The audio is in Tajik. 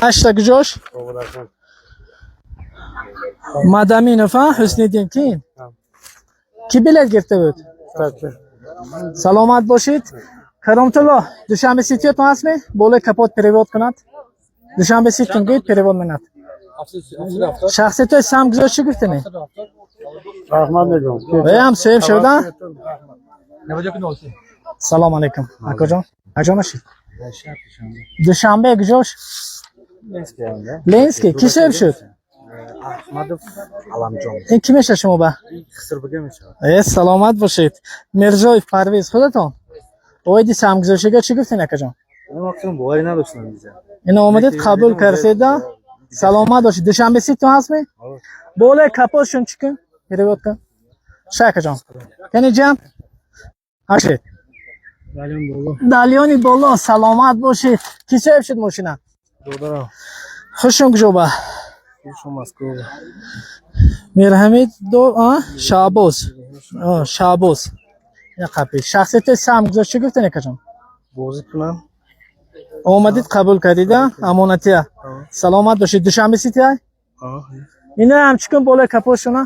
Ашта куҷош? Мадаминов, а? Ҳусниddin кин? Ки билет гирифта буд? Саломат бошед. Кароматулло, Душанбе Ситиётон ҳастми? Болои капот перевод кунад. Душанбе Ситон гӯед, перевод менад. Шахсиятҳои саҳмгузор чӣ гуфтем? Раҳмат мегӯям. Ам соҳиб шуда? Салом алейкум. Акоҷон, аҷо нашид? Душанбе куҷош? Ленский. Ки соҳиб шуд? Аҳмадов Аламҷон. Ин кӣ мешавад шумо ба? Хисурбага мешавад. Э, саломат бошед. Мирзоев Парвиз, худатон? Оиди саҳмгузоршига чӣ гуфтен, акаҷон? Ман боварӣ надоштам диза. Ина омадед, қабул кардед. Саломат бошед. Душанбе Ситон ҳастми? Болои капотшон чӣ кун? Перевод кун. Ша, акаҷон. Кани ҷам? Ҳашед. Далёни боло, саломат бошед. Ки соҳиб шуд мошина? Додарам. Хушон куҷо ба? Хушон Москва. Мирҳамид до а Шаҳбоз. А, Шаҳбоз. Ина қапи. Шахсияти саҳмгузор чӣ гуфтен, акаҷон? Бозӣ кунам. Омадид, қабул кардида, амонатия. Саломат бошед. Душанбе Сити ай? Ина ҳам чӣ кун болои капотшона?